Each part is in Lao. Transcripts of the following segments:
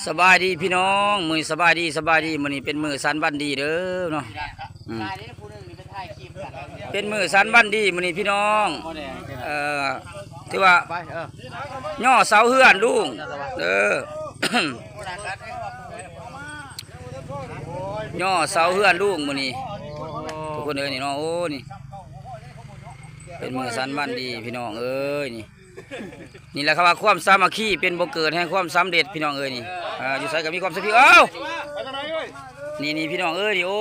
ສະບາຍດີພີ່ນ້ອງ ມື້ນີ້ສະບາຍດີ ສະບາຍດີ ມື້ນີ້ເປັນມື້ສັນວັນດີເດີເນາະ ອືມ ເປັນມື້ສັນວັນດີມື້ນີ້ພີ່ນ້ອງ ເອີ ຖືວ່າ ຍໍເສົາເຮືອນລຸງເດີ ຍໍເສົາເຮືອນລຸງມື້ນີ້ ທຸກຄົນເອີຍ ນີ້ເນາະ ໂອ້ ນີ້ ເປັນມື້ສັນວັນດີພີ່ນ້ອງເອີຍ ນີ້ ນີ້ແຫຼະເຂົາວ່າຄວາມສາມັກຄີເປັນບໍ່ເກີດແຫ່ງຄວາມສຳເລັດ ພີ່ນ້ອງເອີຍ ນີ້ ເອີ ຢູ່ໃສກໍມີຄວາມສາມັກຄີ ເອົ້າ ນີ້ໆ ພີ່ນ້ອງເອີຍ ນີ້ ໂອ້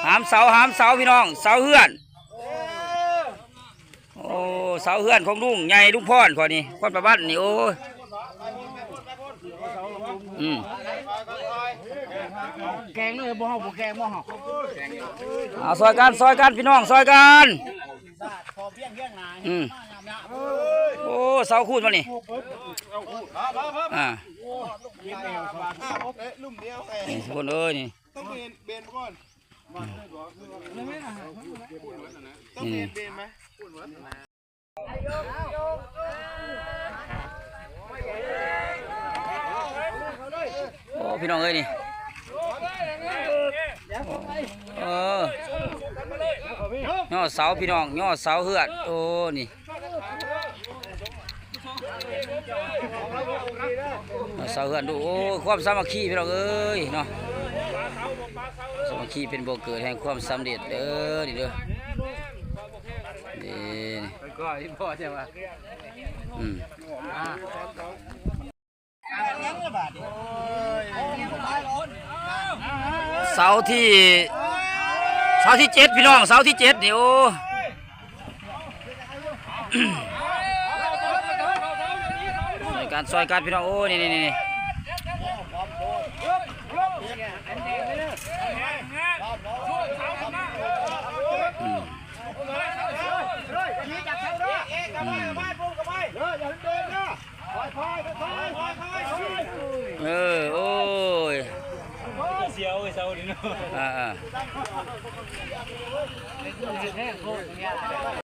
ຫາມເສົາ ຫາມເສົາ ພີ່ນ້ອງ ເສົາເຮືອນ ໂອ້ ເສົາເຮືອນຂອງລຸງໃຫຍ່ ລຸງພອນຂ້ອຍນີ້ ພອນປະວັນນີ້ ໂອ້ຍ ອືມ ແກງເລີຍບໍ່ເຮົາ ບໍ່ແກງບໍ່ເຮົາ ເອົາ ຊ່ອຍກັນ ຊ່ອຍກັນ ພີ່ນ້ອງ ຊ່ອຍກັນ ອືມ ໂອ້ ເສົາຄູນມານີ້ ອ່າ ນີ້ ທຸກຄົນເອີຍ ນີ້ ຕ້ອງເບນ ເບນກ່ອນ ອືມ ຕ້ອງເບນ ເບນໄໝ? ໂອ້ ພີ່ນ້ອງເອີຍ ນີ້ ເອີ ຍໍເສົາ ພີ່ນ້ອງ ຍໍເສົາເຮືອນ ໂອ້ ນີ້ ເສົາເຮືອນດູ ໂອ້ ຄວາມສາມັກຄີພີ່ນ້ອງເອີຍເນາະ ສາມັກຄີເປັນບໍ່ເກີດແຫ່ງຄວາມສຳເລັດເດີ ນີ້ເດີ ນີ້ ອືມ ເສົາທີ ເສົາທີເຈັດ ພີ່ນ້ອງ ເສົາທີເຈັດນີ້ ໂອ້ ຊ່ອຍກັນ ຊ່ອຍກັນ ພີ່ນ້ອງ ໂອ້ ນີ້ ນີ້ ນີ້ ນີ້ ອືມ ອືມ ເອີ ໂອ້ຍ ເສຍເອີຍ ເສົານີ້ເນາະ ອ່າໆ